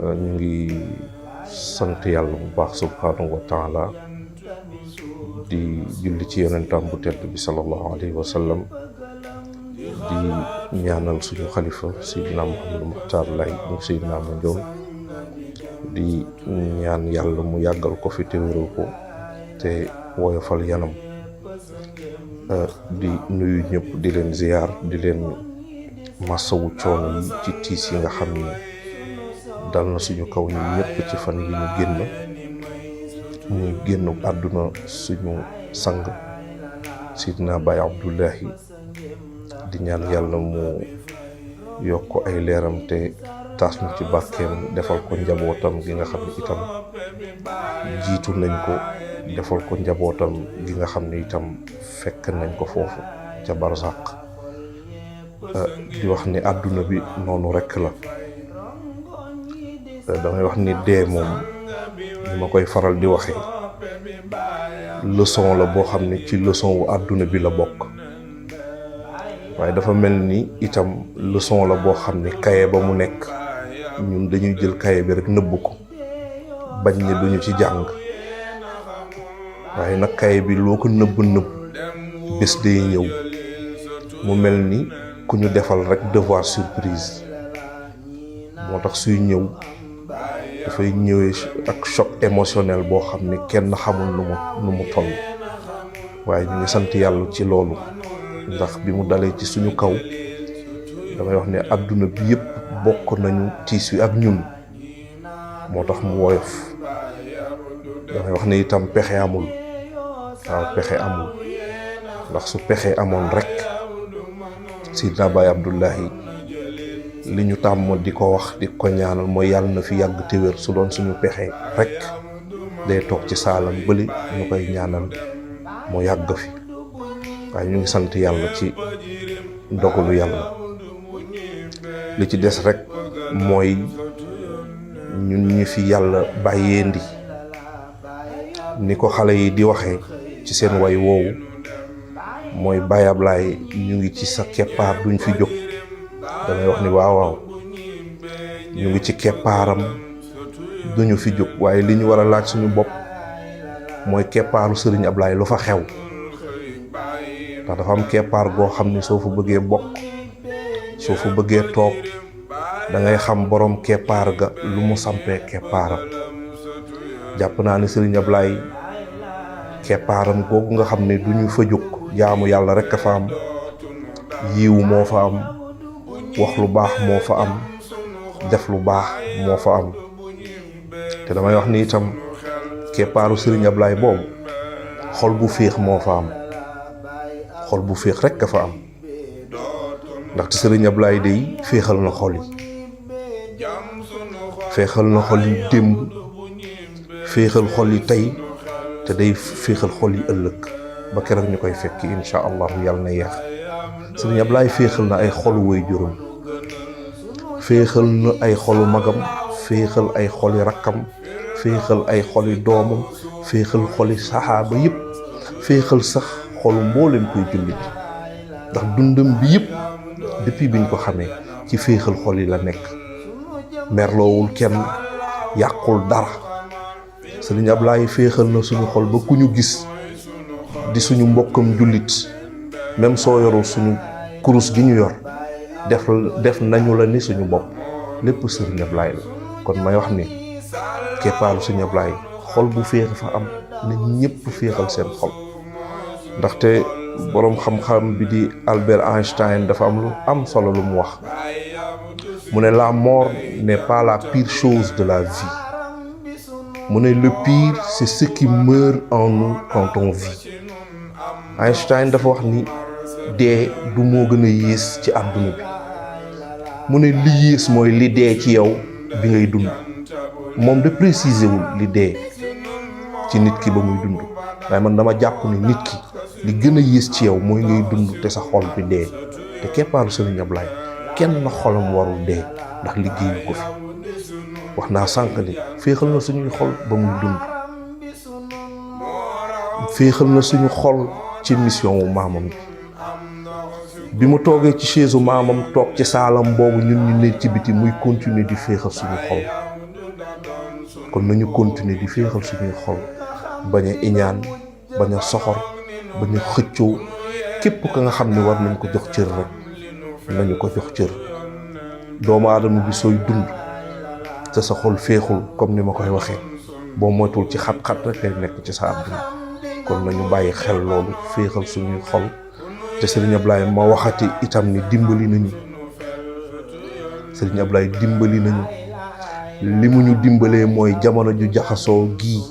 ñu ngi sant yàlla bu baax subhanahu wa taala di julli ci yonentam bu tedd bi sallallahu alayhi wa sallam di ñaanal suñu xalifa Seydina Mouhamadou Makhtar Laye mu Seydina Mandione di ñaan yàlla mu yàggal ko fi te wéral ko te woyofal yanam di nuyu ñëpp di leen ziyaar di leen masawu coono yi ci tiis yi nga xam ni dal na suñu kaw ñu ñëpp ci fan yi ñu génn muy génn àdduna suñu sang Sidna Baye Abdullahi di ñaan yàlla mu yokk ay leeram te taas ñu ci barkeem defal ko njabootam gi nga xam ne itam jiitu nañ ko defal ko njabootam gi nga xam ne itam fekk nañ ko foofu ca barzaq di wax ni àdduna bi noonu rekk la damay wax ni dee moom ni ma koy faral di waxee leçon la boo xam ne ci leçon wu àdduna bi la bokk waaye dafa mel ni itam leçon la boo xam ne kaye ba mu nekk ñun dañuy jël kaye bi rek nëbb ko bañ ne duñu ci jàng waaye nag kaye bi loo ko nëbb bés day ñëw mu mel ni ku ñu defal rek devoir surprise moo tax suy ñëw dafay ñëwee ak choc émotionnel boo xam ne kenn xamul nu mu toll waaye ñu ngi sant yàlla ci loolu ndax bi mu dalee ci suñu kaw damay wax ne àdduna bi yëpp bokk nañu tiis wi ak ñun moo tax mu woyof damay wax ne itam pexe amul waaw pexe amul ndax su pexe amoon rek Sidna Baye Abdullahi li ñu tàmm di ko wax di ko ñaanal mooy yàlla na fi yàgg te wér su doon suñu pexe rek day toog ci saalam bëli ñu koy ñaanal mu yàgg fi waaye ñu ngi sant yàlla ci ndogalu yàlla li ci des rek mooy ñun ñi fi yàlla bàyyeendi ni ko xale yi di waxee ci seen way woowu mooy Baye Ablaye ñu ngi ci sa keppaar duñ fi jóg damay wax ni waaw ñu ngi ci keppaaram duñu fi jóg waaye li ñu war a laaj suñu bopp mooy keppaaru Serigne Ablaye lu fa xew ndax dafa am keppaar goo xam ne soo fa bëggee bokk soo fa bëggee toog da ngay xam borom keppaar ga lu mu sampee keppaaram jàpp naa ne Serigne Ablaye keppaaram googu nga xam ne duñu fa jóg jaamu yàlla rek a fa am yiw moo fa am wax lu baax moo fa am def lu baax moo fa am te damay wax ni itam keppaaru Serigne Ablaye boobu xol bu féex moo fa am xol bu féex rek a fa am ndaxte Serigne Ablaye day féexal na xol yi féexal na xol yi démb féexal xol yi tey te day féexal xol yi ëllëg ba keroog ñu koy fekki incha allahu yàlla na yeex Serigne Ablaye féexal na ay xolu way juróom féexal na ay xolu magam féexal ay xoli rakkam féexal ay xoli doomam féexal xoli saxaaba yëpp féexal sax xolu mboolem koy jullit ndax dundam bi yëpp depuis biñ ko xamee ci féexal xol yi la nekk merloowul kenn yàqul dara Serigne Ablaye féexal na suñu xol ba ku ñu gis di suñu mbokkam jullit même soo yorul suñu kurus gi ñu yor def nañu la ni suñu bopp lépp Serigne Ablaye la kon may wax ni keppaaru Serigne Ablaye xol bu féex fa am na ñëpp féexal seen xol ndaxte boroom xam-xam bi di Albert Einstein dafa am lu am solo lu mu wax mu ne la mort n'est pas la pire chose de la vie mu ne le pire c'est ce qui meurt en nous quand on vit Einstein dafa wax ni dee du moo gën a yées ci àdduna bi mu ne li yées mooy li dee ci yow bi ngay dund moom de préciser wul li dee ci nit ki ba muy dund waaye man dama jàpp ni nit ki li gën a yées ci yow mooy ngay dund te sa xol bi dee te keppaaru Serigne Ablaye kenn na xolam warul dee ndax liggéeyu ko fi wax naa sànq ni féexal na suñuy xol ba muy dund féexal na suñu xol ci mission wu maamam bi mu toogee ci chaise u maamam toog ci saalam boobu ñun ñu ne ci biti muy continuer di féexal suñu xol kon nañu continuer di féexal suñuy xol bañ a iñaan bañ a soxor bañ a xëccoo képp ka nga xam ne war nañ ko jox cër rek nañu ko jox cër. doomu aadama bi sooy dund te sa xol féexul comme ni ma koy waxee boo moytul ci xat-xat rek lay nekk ci sa àdduna. kon nañu bàyyi xel loolu féexal suñuy xol te Serigne Ablaye ma waxati itam ni dimbali nañu. Serigne Ablaye dimbali nañu li mu ñu dimbalee mooy jamono ju jaxasoo gii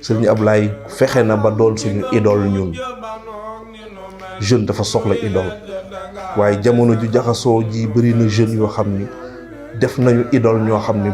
Serigne Ablaye fexe na ba doon suñu idole ñun. jeune dafa soxla idole waaye jamono ju jaxasoo ji bëri na jeunes yoo xam ni def nañu idole ñoo xam ni